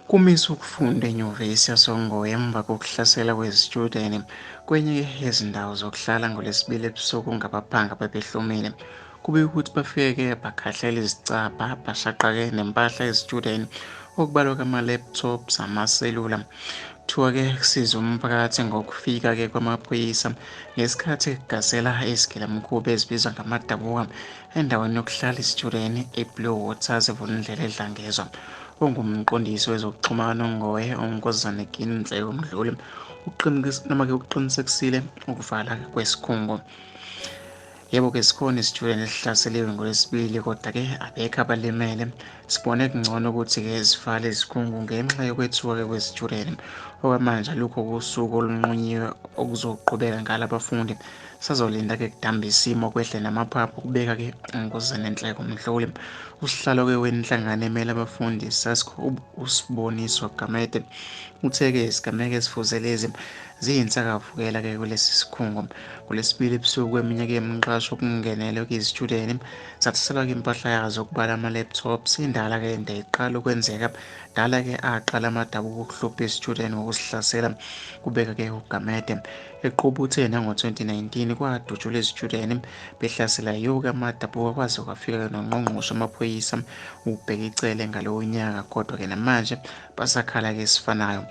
Kumiswa ukufunda enyuvesi yasoNgoye emva kokuhlasela kwezitshudeni kwenye yezindawo zokuhlala ngoLwesibili ebusuku ngabaphangi abebehlomile. Kubikwa ukuthi bafike bakhahlela izicabha, bashaqake nempahla yezitshudeni okubalwa kwama-laptops, amaselula. Kuthiwa-ke kusiza umphakathi ngokufika-ke kwamaphoyisa ngesikhathi kugasela izigilamkhuba ezibizwa ngamadabuka endaweni yokuhlala izitshudeni eBlue Waters eVulindlela eDlangezwa. Ongumqondisi wezokuxhumana oNgoye uNkosazana Ginhleko Mdluli noma-ke ukuqinisekisile ukuvala kwesikhungo. Yebo-ke sikhona isitshudeni esihlaseliwe ngoLwesibili kodwa-ke abekho abalimele. Sibone kungcono ukuthi-ke sivale izikhungo ngenxa yokwethuka-ke kwezitshudeni. Okwamanje alukho usuku olunqunyiwe okuzoqhubeka ngalo abafundi. Sazolinda-ke kudambe isimo kwehle namaphaphu kubeka-ke uNkosazana Nhleko Mdluli. Usihlalo-ke wenhlangano emele abafundi SASCO uSiboniso Gamede uthe-ke isigameko esifuze lezi ziyinsakavukela-ke kulesi sikhungo. NgoLwesibili ebusuku kweminyaka yemqasho kungenelwe izitshudeni zathathelwa-ke impahla yazo okubala ama-laptops. Indala-ke ende iqala ukwenzeka dala-ke aqala amadabuko ukuhlupha izitshudeni ngokusihlasela kubeka-ke uGamede. Eqhuba uthe nango-2019 kwadutshulwa izitshudeni behlasela yiwo-ke amadabuko kwaze kwafika-ke nongqongqoshe wamaphoyisa uBheki Cele ngalowo nyaka kodwa-ke namanje basakhala-ke esifanayo.